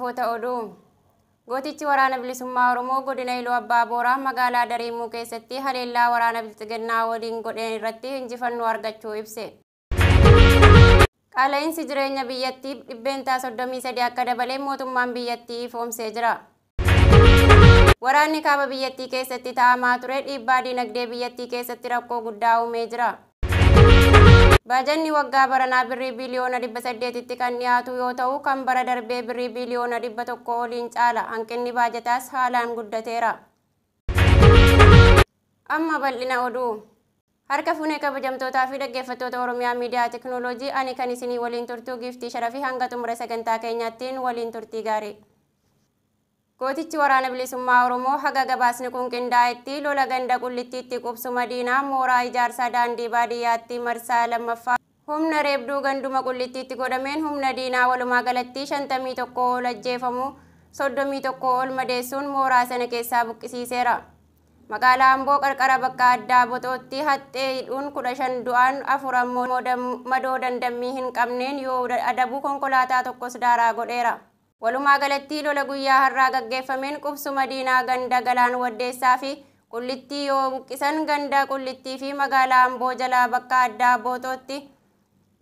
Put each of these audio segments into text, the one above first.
Hangafoota oduu. Gootichi Waraana Bilisummaa Oromoo godina Iluu Abbaa Booraa magaalaa Dariimuu keessatti haleellaa waraana Bilxiginnaa waliin godheen irratti injifannoo argachuu ibse. Qaala'insi jireenya biyyattii 33% akka dabalee mootummaan biyyattii ifoomsee jira. Waraanni kaaba biyyattii keessatti taa'amaa ture dhiibbaa dinagdee biyyattii keessatti rakkoo guddaa uumee jira. Baajanni waggaa baranaa birrii biliyoona 800tti kan dhiyaatu yoo ta'u, kan bara darbee birrii biliyoona 100 oliin caala. Hanqinni baajataas haalaan guddateera. Amma bal'ina oduu. Harka fuunee kabajamtootaa fi dhaggeeffattoota Oromiyaa Miidiyaa Teknooloojii, ani kan isinii waliin turtuu Giiftii Sharafii, hanga xumura sagantaa keenyaattiin waliin turtii gaarii. Gootichi Waraana Bilisummaa Oromoo haga gabaasni kun qindaa'etti lola ganda Qullittiitti qubsuma diinaa mooraa ijaarsaa daandii baadiyyaatti marsaa lammaffaa humna reebduu ganduma Qullittiitti godhameen humna diinaa walumaa galatti 51 ol ajjeefamu, 31 ol madeessuun mooraa sana keessaa buqqisiiseera. Magaalaa Amboo qarqara bakka addaa Boxootti haxxee hidhuun 15 du'aan, 4 ammoo madoo dandammii hin qabneen yoo adabu, konkolaataa tokkos daaraa godheera. Walumaa galatti lola guyyaa har'aa gaggeeffameen qubsuma diinaa ganda Galaan Waddeessaa fi Qullittii yoo buqqisan, ganda Qullittii fi magaalaa Amboo jalaa bakka addaa Boxootti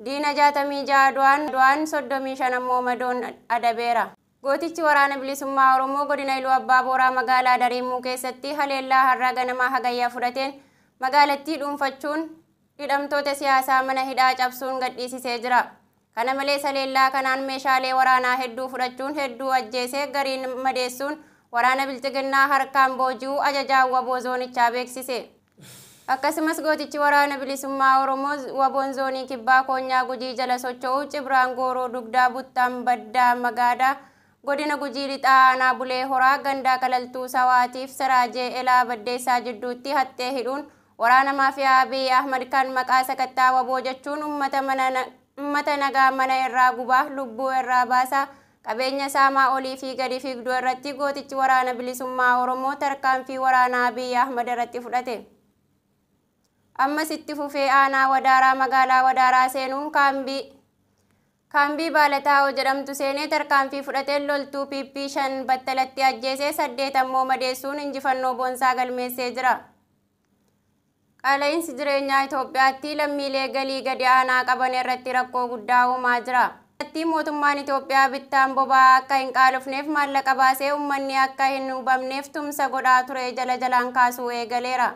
diina 66 du'aan, 35 ammoo madoon adabeera. Gootichi Waraana Bilisummaa Oromoo godina Iluu Abbaa Booraa magaalaa Dariimuu keessatti haleellaa har'a ganamaa Hagayyaa fudhateen magaalattii dhuunfachuun hidhamtoota siyaasaa mana hidhaa cabsuun gadhiisisee jira. Kana malees haleellaa kanaan meeshaalee waraanaa hedduu fudhachuun, hedduu ajjeesee gariin madeessuun waraana Bilxiginnaa harkaan booji'uu ajajaan WBO zoonichaa beeksise. Akkasumas gootichi Waraana Bilisummaa Oromoo WBOn zoonii Kibbaa Koonyaa Gujii jala socho'u Cibraan Gooroo Dugdaa Buttaan Baddaa Magaadaa godina Gujii Lixaa aanaa Bulee Horaa gandaa Kalaltuu Sawaatiif Saraajee Elaa Baddeessaa jidduutti haxxee hidhuun waraana maafiyaa Abiy Ahmad kan maqaa sakattaa WBO jechuun uummata nagaa mana irraa gubaa, lubbuu irraa baasaa, qabeenya saamaa olii fi gadi fiigduu irratti gootichi Waraana Bilisummaa Oromoo tarkaanfii waraanaa Abiy Ahmad irratti fudhate. Ammas itti fufee aanaa Wadaaraa magaalaa Wadaaraa seenuun kaambii Baalataa'oo jedhamtu seenee tarkaanfii fudhateen loltuu PP 5 battalatti ajjeesee, 8 ammoo madeessuun injifannoo boonsaa galmeessee jira. Qaala'insi jireenyaa Itoophiyaatti lammiilee galii gadi aanaa qaban irratti rakkoo guddaa uumaa jira. Mootummaan Itoophiyaa bittaan boba'aa akka hin qaalofneef maallaqa baasee uummanni akka hin hubamneef tumsa godhaa ture jala jalaan kaasuu eegaleera.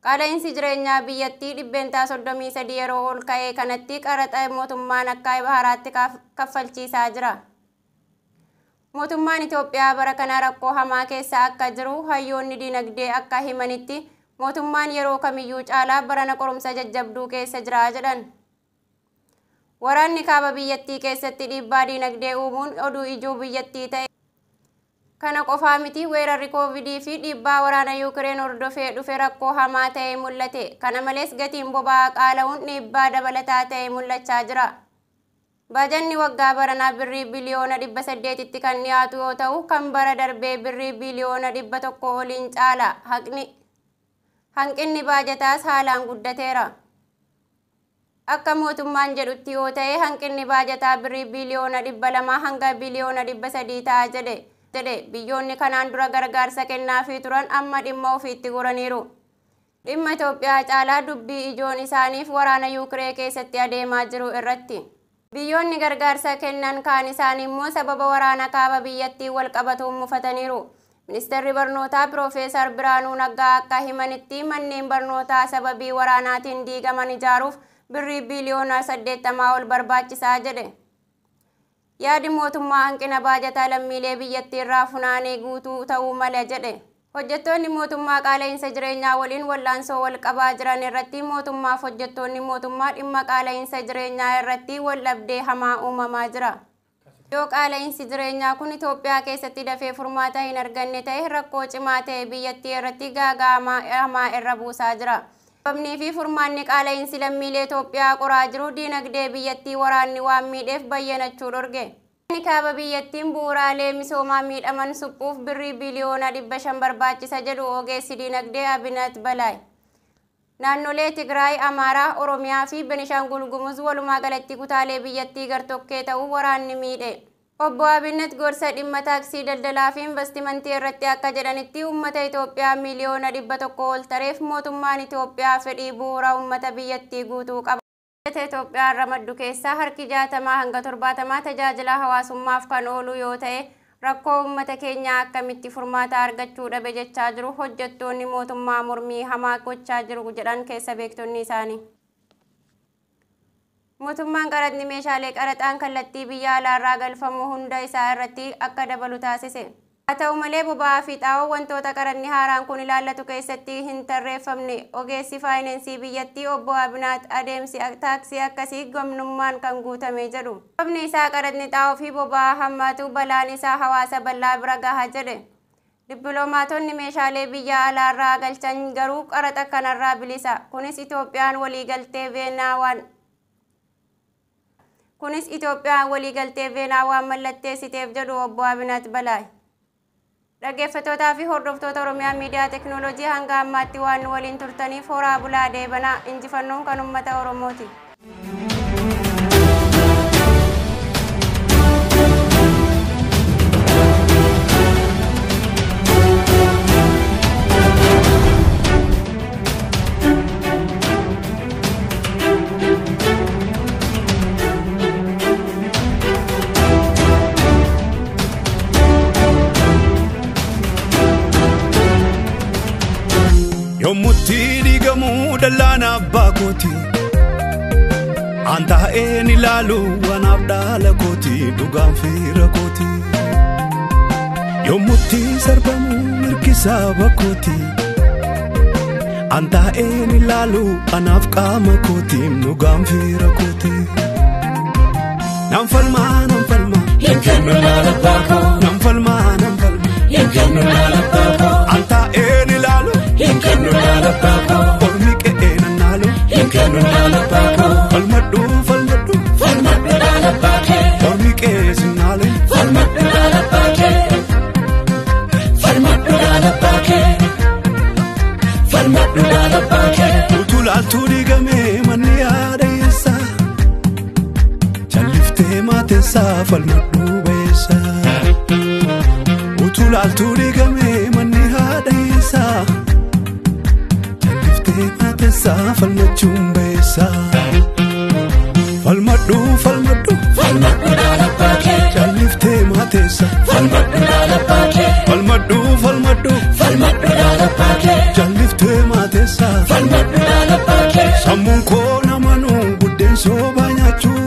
Qaala'insi jireenyaa biyyattii 33% yeroo ol ka'e kanatti qaraxa mootummaan akka haaraatti kaffalchiisaa jira. Mootummaan Itoophiyaa bara kana rakkoo hamaa keessa akka jiru hayyoonni dinagdee akka himanitti, mootummaan yeroo kamiyyuu caalaa barana qorumsa jajjabduu keessa jira jedhan. Waraanni kaaba biyyattii keessatti dhiibbaa dinagdee uumuun oduu ijoo biyyattii ta'e. Kana qofaa miti, weerarri Koovidii fi dhiibbaa waraana Yuukireen hordofee dhufe rakkoo hamaa ta'e mul'ate. Kana malees gatiin boba'aa qaala'uun dhiibbaa dabalataa ta'e mul'achaa jira. Baajanni waggaa baranaa birrii biliyoona 800tti kan dhiyaatu yoo ta'u, kan bara darbee birrii biliyoona 100 oliin caala. Hanqinni baajataas haalaan guddateera. Akka mootummaan jedhutti yoo ta'e, hanqinni baajataa birrii biliyoona 200 hanga biliyoona 300 ta'a jedhe. Biyyoonni kanaan dura gargaarsa kennaafii turan amma dhimma ofiitti goraniiru. Dhimma Itoophiyaa caalaa dubbii ijoon isaaniif waraana Yuukiree keessatti adeemaa jiru irratti. Biyyoonni gargaarsa kennan kaan isaanii immoo sababa waraana kaaba biyyattii wal qabatuun mufataniiru. Ministeerri barnootaa Piroofeesar Biraanuu Naggaa akka himanitti, manneen barnootaa sababii waraanaatiin diigaman ijaaruuf birrii biliyoona 80 ol barbaachisaa jedhe. Yaadi mootummaa hanqina baajataa lammiilee biyyattii irraa funaanee guutuu ta'uu mala jedhe. Hojjettoonni mootummaa qaala'insa jireenyaa waliin wal'aansoo wal qabaa jiran irratti mootummaaf hojjettoonni mootummaa dhimma qaala'insa jireenyaa irratti wal dhabdee hamaa uumamaa jira. Yoo qaala'insi jireenyaa kun Itoophiyaa keessatti dafee furmaata hin arganne ta'e, rakkoo cimaa ta'e biyyattii irratti gaaga'ama hamaa irra buusaa jira. Sababnii fi furmaanni qaala'insi lammiilee Itoophiyaa qoraa jiru diinagdee biyyattii waraanni waan miidheef bayyanachuu dhorge. Kaaba biyyattiin bu'uuraalee misoomaa miidhaman suphuuf birrii biliyoona 500 barbaachisa jedhu ogeessi diinagdee Abinat Balaay. Naannolee Tigraay, Amaaraa, Oromiyaa fi Benishaangul Gumuz walumaa galatti kutaalee biyyattii gartokkee ta'uu waraanni miidhe. Obbo Abinnet gorsa dhimma taaksii daldalaa fi investimentii irratti akka jedhanitti uummata Itoophiyaa miiliyoona 100 ol tareef mootummaan Itoophiyaa fedhii bu'uura uummata biyyattii guutuu qaba. Itoophiyaa ramaddu keessaa harki 60 hanga 70 tajaajila hawaasummaaf kan oolu yoo ta'e rakkoo uummata keenyaa akkamitti furmaata argachuu dhabe jechaa jiru hojjettoonni mootummaa mormii hamaa gochaa jiru jedhan keessa beektonni isaanii. Mootummaan qaraxni meeshaalee qaraxaan kallattii biyya alaarraa galfamu hunda isaa irratti akka dabalu taasise. Haa ta'u malee boba'aa fi xaa'oo wantoota qaraxni haaraan kun ilaallatu keessatti hin tarreeffamne. Ogeessi faayinaansii biyyattii obbo Abinaat adeemsi taaksii akkasii gamnummaan kan guutame jedhu. Sababni isaa qaraxni xaa'oo fi boba'aa hammaatu balaan isaa hawaasa bal'aa bira gaha jedhe. Dippiloomaatonni meeshaalee biyya alaarraa galchan garuu qaraxa kanarraa bilisa. Kunis Itoophiyaan waliigaltee Veenaa waan mallatteessiteef jedhu obbo Abinaat Balaay. Dhaggeeffattootaa fi hordoftoota Oromiyaa Miidiyaa Teknooloojii, hanga ammaatti waan nu waliin turtaniif horaa bulaa deebanaa. Injifannoon kan uummata Oromooti. Yommutti diigamuu dallaan abbaa kooti. An taa'een ilaalu anaaf dhaala kooti, dhugaan fira kooti. Yommutti sarbamuu mirgi saba kooti. An taa'een ilaalu anaaf qaama kooti, dhugaan fira kooti. Nan falmaa, nan falmaa. Hin kennu laala baakoo. Nan falmaa, nan falmaa. Hin kennu laala baakoo. An taa'een ilaalu. Hin kennu laala baakoo. Ormi qe'ee nannaalu. Hin kennu laala baakoo. Falmadhu, falmadhu. Falmadhu laala baakee. Ormi qe'ee sinnaalu. Falmadhu laala baakee. Falmadhu laala baakee. Falmadhu laala baakee. Utuu laaltuu diigamee manni yaada eessa? Jalliftee maateessaa, falmadhu beessa. Utuu laaltuu diigamee manni haadha eessa? Jalliftee maateessaa, falmachuun beessa. Falmadhu, falmadhu. Falmadhu laala baakee. Jalliftee maateessa. Falmadhu laala baakee. Falmadhu, falmadhu. Falmadhu laala baakee. Jalliftee maateessa. Falmadhu laala baakee. Sammuun koo namanuu buddeen soobaa nyaachuu.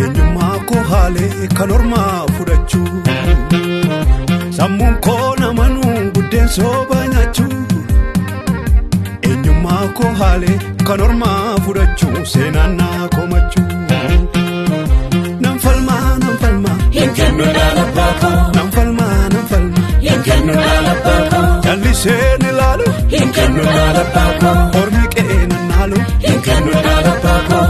Eenyummaa koo haalee kan ormaa fudhachuu. Sammuun koo namanuu buddeen soobaa nyaachuu. Eenyummaa koo haalee kan ormaa fudhachuu, seenaan naa komachuu. Nan falmaa, nan falmaa. Hin kennu laala baakoo. Nan falmaa, nan falmaa. Hin kennu laala baakoo. Jalliseen ilaalu. Hin kennu laala baakoo. Ormi qe'ee nannaalu. Hin kennu laala baakoo.